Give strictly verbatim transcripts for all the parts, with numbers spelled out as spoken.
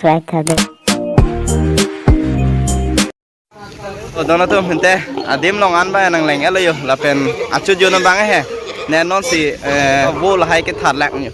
Right, have it. So, don atum, ante adim along an abang nangleng-etlo yo, lapen achut jun abang he. Ne non si, eh, vo lahai kethat lang yo.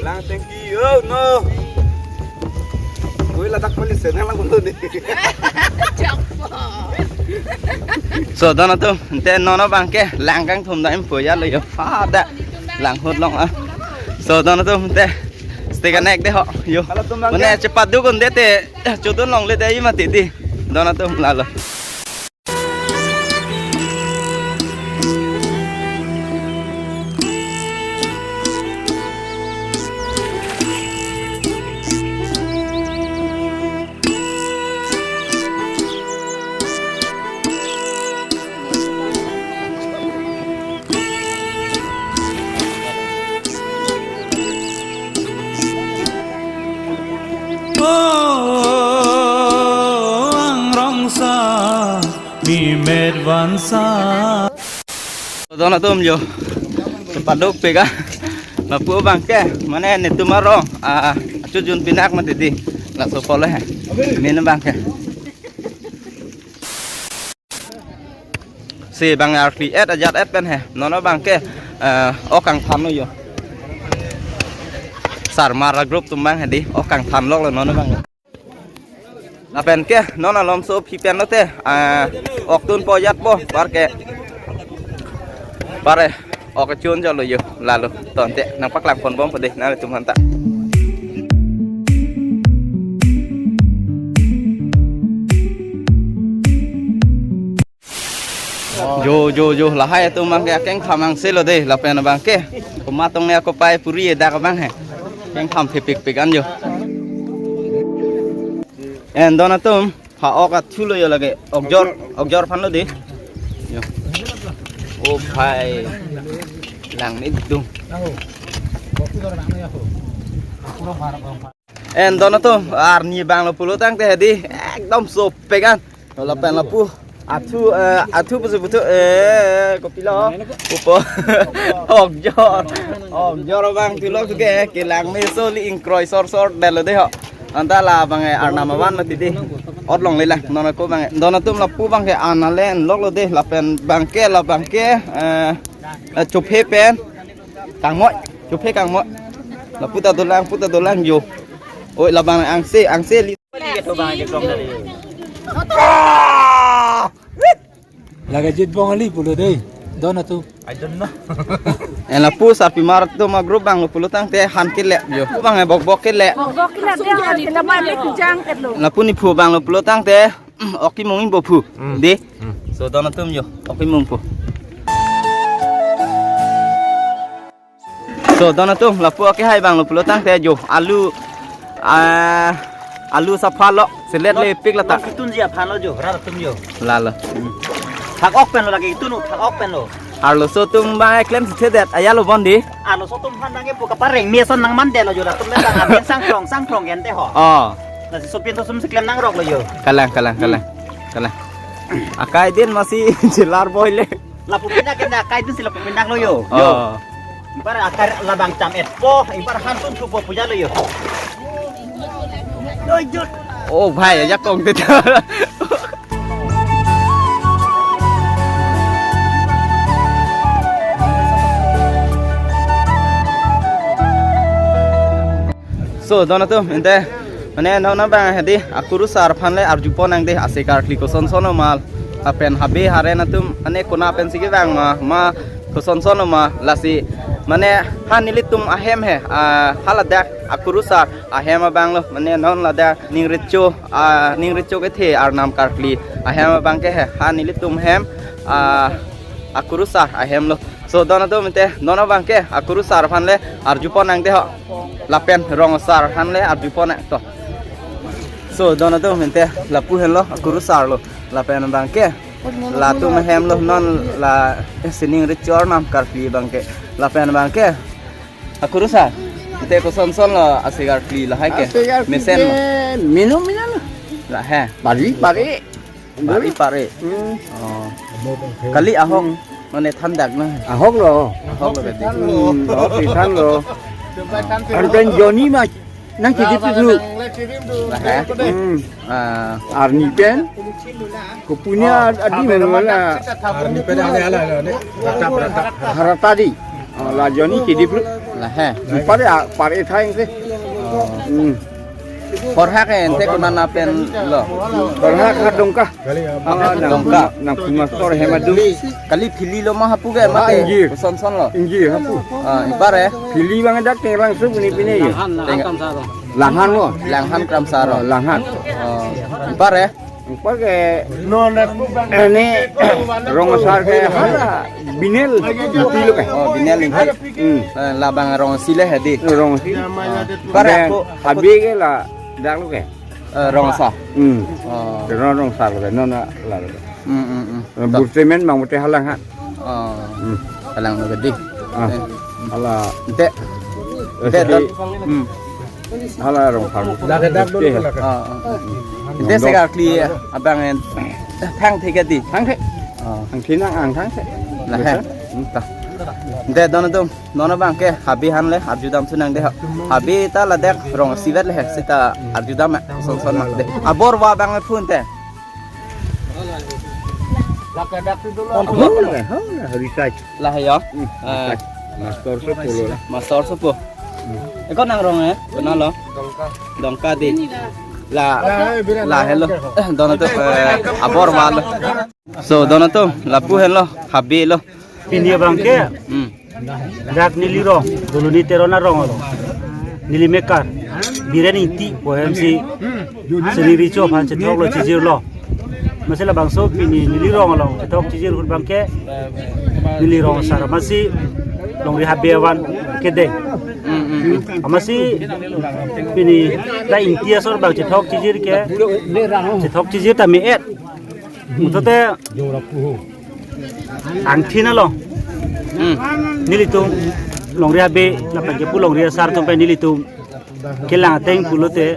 Lang tangki, oh no. Koi ladak police na lang kulo ni. So, don atum, ante non abang ke lang kangthum dam pu ya lo yo. Pada lang ahut along ah. So, don atum, ante stick anek de ho yo. Mane chepaduk un-e te, chodun longle de mati di. Don atum, lalo. Angrongsa, mimet vansa. Don atum yo. Chepaduk pega. Lapu abang ke, mane netum arong, ah, achut jun pinak mati di. Laso polo he. Min abang ke. Si bang arkli et ajat et pen he. Non abang ke, eh, ok kangthanlo yo. Sarmar a-group atum abang he di. Ok kangthan loklo non abang. Lapen ke non alomso aphi pen lote, ah, ok tunpo ajatpo, par ke. Pare, ok chun jalo yo, lalo. To ante nangpaklang ponbompo de, nanglitum aphanta. Jo, jo, jo, lahai atum abang ke akeng tham angse lo de, lapen abang ke. Komat tong ne ako pai puri edak abang he. Keng tham thepik pik an jo. En don atum, ha ok athu lo yo lake, ok jor, ok jor aphan lo de. Yo. O bhai. Lang ni dung. En don atum, arni abang lo pulo tangte he di, ekdom sopik an. Lapen lapu athu, eh, athu pusi puthu, eh, kopilo. Upo. Ok jor. Ok jor abang thu lok thu ke, kelang meso li ingkroi sor sor detlo de ho. Anta labang, eh, arnam avan mati di. Ot longle lang, non ako abang, eh. Don atum lapu abang ke an ale en loklo de, lapen abang ke, labang ke, eh, eh, chophe pen. Kangmoi, chophe kangmoi. Lapu ta dolang, pu ta dolang yo. Oi, labang angse, angse li. Lake jit bong ali pulo dei. Don atum. I don't know. En lapu sarpimar atum a-group abang lo pulo tangte han kele yo. Bang e bok bok kele. Bok bok kele dia, kita balik jang etlo. Lapu nephu abang lo pulo tangte. Hmm, ok kemung ingbo phu. Hmm. De. Hmm. So, don atum yo, ok kemung phu. So, don atum, lapu ok kehai abang lo pulo tangte jo, alu, ah, alu sapha lo, selet le pik lata. Nang kitunji aphan lo jo, rat atum jo. Lalo. Hmm. Thak ok pen lo lake kitun, thak ok pen lo. Arloso atum abang klem si thedet, ajat lo bon di. Arloso atum aphan nang kepu kapareng, meson nang mandetlo jo, rat atum le bang, amen sangkrong, sangkrong gente ho. Oh. Lasi sopin to sum si klem nangroklo yo. Kalang, kalang, kalang. Kalang. Akai din masi jelar boy le. Lapu pindak ke akai din si lapu pindak lo yo. Oh. Yo. Ingpar akai labang cham-etpo, ingpar han tun thupo pu ajat lo yo. Oh bhai, ya kong te. So, don atum, ante, mane, non abang he di, akurusar aphan le arjupon nang de, ase karkli kosonson ma, lapen habe haren atum, mane, kona pensi kevang ma, ma kosonson ma, lasi, mane, ha nelitum ahem he, ah, haladak akurusar ahem abang lo, mane, non ladak ning recho, ah, ning recho kethe arnam karkli ahem abang ke he, ha nelitum hem, ah, akurusar ahem lo. So, don atum, ante, non abang ke akurusar aphan le arjupon nang de ho. Lapen rong asar aphan le arjupon nang to. So, don atum, ante lapu henlo, akurusar lo, lapen abangke latum ahem lo, non la sining richor nam karpi abangke, lapen abangke akurusar. Ante kosonson lo ase karpi lahai ke? Ase karpi mesen lo. Menu menu lo. Lahai. Pari pari. Pari pari. Hmm. Oh. Kali ahok, hmm, mane thandak na. Ahok lo. Ahok lo berarti. Hmm, ahok si than lo. Anten Joni ma nangchedip dulu. Lahai. Hmm. Ah. Arni pen. Kopunya adi mana? Arni pen ada ada ada. Ratap ratap. Haratadi. Oh, la Joni chedip dulu. Lahai. Pare a-, pare thang si. Oh. Hmm. Horhak ante konat pen lo? Horhak ha Dongka. Ah, nang Dongka. Nang puma sor hema dum. Kali phili lo ma hapu ke mate? Ah, ingjir. Kosonson lo? Ingjir hapu. Ah, ipare? Phili abang dak Tengrangso pini pini ya. Langhan, Langhan Kramsa lo. Langhan Kramsa lo. Oh, Langhan. Oh, ipare? Ipar ke ini rong asar ke hala Binel Ingti lo ke. Oh, Binel Ingti. Hmm. Eh, labang rong asar le hedi. Rong asar. Ah. Ipare, ante ako, ako habe ke ladak lo ke. Eh, rong asar. Hmm. Oh. Rong, rong asar lo ke. Non la lo ke. Hmm, hmm, hmm. Eh, burtemen bang mate ha Langhan. Oh. Hmm. Kalang lo gede. Ah. Eh. Hala. Ante. Ante, ante don. Hmm. Hala rong asar. Lake dak dulu, lake. Ah, ah. Ante se karpi abang en thangthe ke di? Thangthe. Ah. Thangthe nang ang thangthe. Lahai. Hmm. Ta. Ante don atum, non abangke habe han le, arjudam sunang de ha. Habe ta ladak rong asar vet le he, seta arjudam ma, sonson ma de. Abor wa abang phun te. Hon, hon, hon, research. Lahai ya? Hmm, eh, research. Master sopo lo. Master sopo. Hmm. Eko nang rong eh? Konat lo? Dongka. Dongka di. La, lahai lo. Eh, don atum, eh, abor wa lo. So, don atum, lapu henlo, habe lo. Pini abangke. Hmm. Dak neli rong, Doloni Teron arong along, neli mekar Biren Ingti pu ahem si sining richor aphan chethok lo, chijir lo. Amatsi labangso pini neli rong along chethok chijir ahut abangke neli rong asar amatsi longri habe avan kedeng. Hmm, hmm, hmm. Amatsi pini la Ingti asor abang chethok chijir ke, chethok chijir ta me-et. Muthot te angthin along. Hmm. Nelitum longri habe, lapen kepu longri asar atum pen nelitum kelang ateng pulote,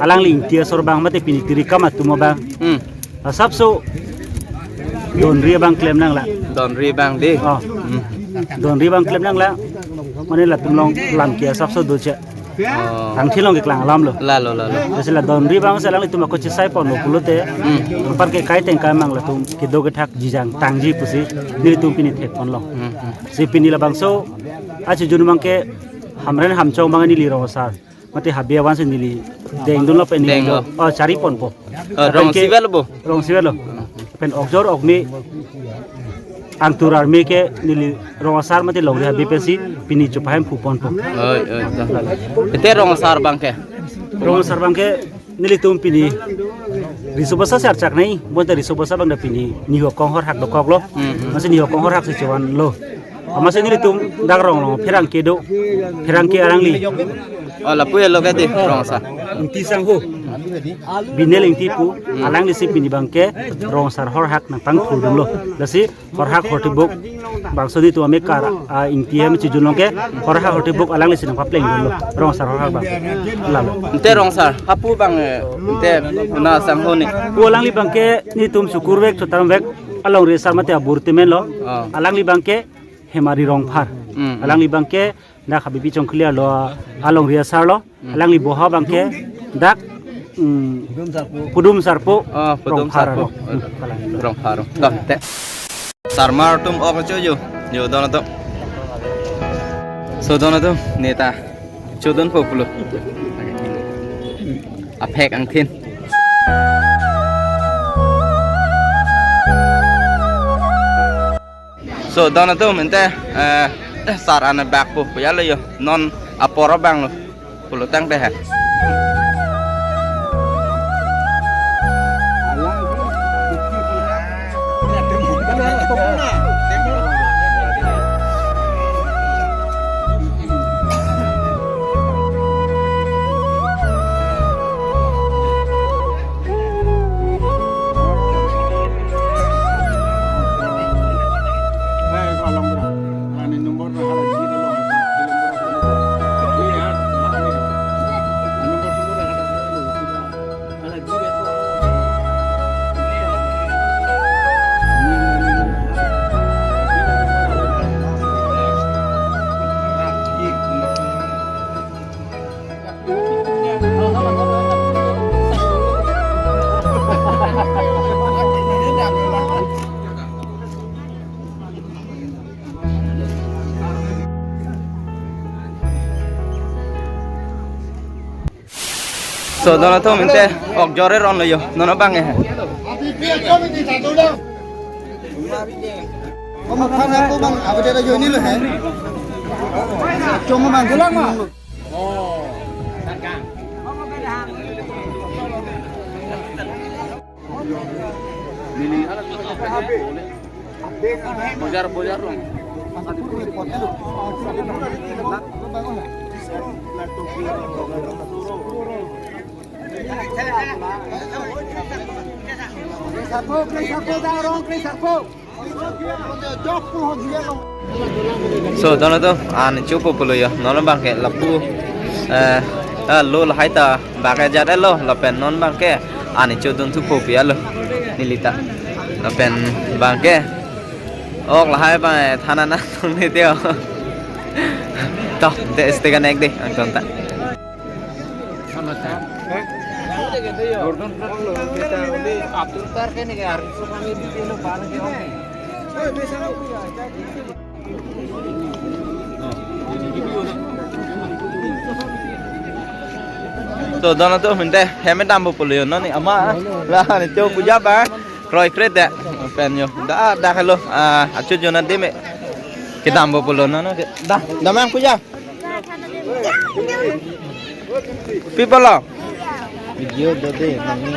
alangli Ingti asor abang mate pini tirikam atum abang. Hmm. Asapso donri abang klem nanglang. Donri abang de. Oh. Hmm. Donri abang klem nanglang. Mane latum along lam ke asapso doche. Oh. Angthin along keklang alam lo. Lalo, lalo. Lasi la donri abang si alanglitum ako chesai ponlo pulote. Hmm. Anpar ke kai teng kai mang latum kedo kethak jijang tangji pusi nelitum pini thek ponlo. Hmm, hmm. Si pini labangso achijun abangke Hamren Hamchong abang neli rong asar mate habe avan si neli dengdun lo pen neli denglo. Oh, chari ponpo. Oh, lapen rong ke asar vet lo bo? Rong asar vet lo. Pen okjor okme angtur arme ke neli rong asar mate longri habe pensi pini chopahem phu ponpo. Oi, oi, ta. Ante rong asar abangke? Rong asar abangke nelitum pini riso basa si archak nai, bonta riso basa abang ta pini niho konghor hak dokok lo. Hmm, hmm. Amatsi niho konghor hak si chevan lo. Amatsi nelitum dak rong along pherangke do, pherangke alangli. Oh, lapu helo ke di rong asar? Ingti sangho. Binel Ingti pu, hmm, alangli si pini abangke rong asar horhak nangpangthur dunlo. Lasi horhak hortibuk bangso nelitum amekar, ah, Ingti ahem chijun along ke horhak hortibuk alangli si nangpapleng dunlo. Rong asar horhak abang. Lalo. Ante rong asar, hapu abang, eh, ante konat sangho ni? Pu alangli abangke nelitum sukur vek, chotam vek, alongri asar mate aburtemen lo. Oh. Alangli abangke Hemari Rongphar. Hmm, hmm. Alangli abangke dak Habibi Chongkli arlo alongri asar lo. Hmm. Alangli boha abangke dak, hmm, Pudum Sarpo. Oh, Pudum Rongphar Sarpo. Arlo. Hmm, kalang. Rongphar. Lo, te. Sarmar atum ok cho yo. Yo, don atum. So, don atum, neta chodunpo pulo. Aphek angthin. So, don atum, ante, eh, sar an abak pu, pu ya lo yo, non apor abang lo, pulo tangte ha. So, dono to minte ok jore ron lo yo. Dono bang eh. Kamu kan aku bang, apa dia lagi ini lo, he? Cuma bang, bilang mah. Bojar, bojar dong. So, dono to, ani chopo pulo yo, non bangke lapu, eh, ta lo lahai ta, bangke jat lo, lapen non bangke, ani chodun thupo pi alo, neli ta, lapen bangke, ok lahai bang, eh, thana na, tong ni teo, to, de, este kanek de, angton ta. So, dono to minte, heme dampo pulo yo, non ni ama, la, ni cho puja ba, kroikre de, pen yo, da, da hello, ah, achu jona de me, kedampo pulo, non, non, ke, da, damang puja. Pi pulo? Video do de, nangni,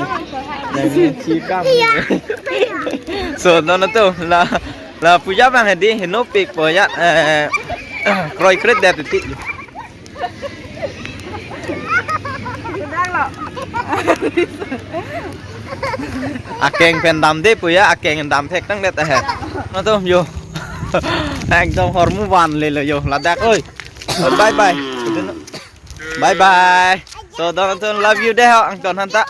nangni chikam. So, dono to, la, la puja bang hedi, heno pik po ya, eh, kroikre de titi. Akeng pen dam de po ya, akeng dam thek tang det ahe. Dono to yo. Ekdom hormu van le lo yo, ladak oi. Bye bye. Bye bye. So, dono to love you de ho, angton han ta.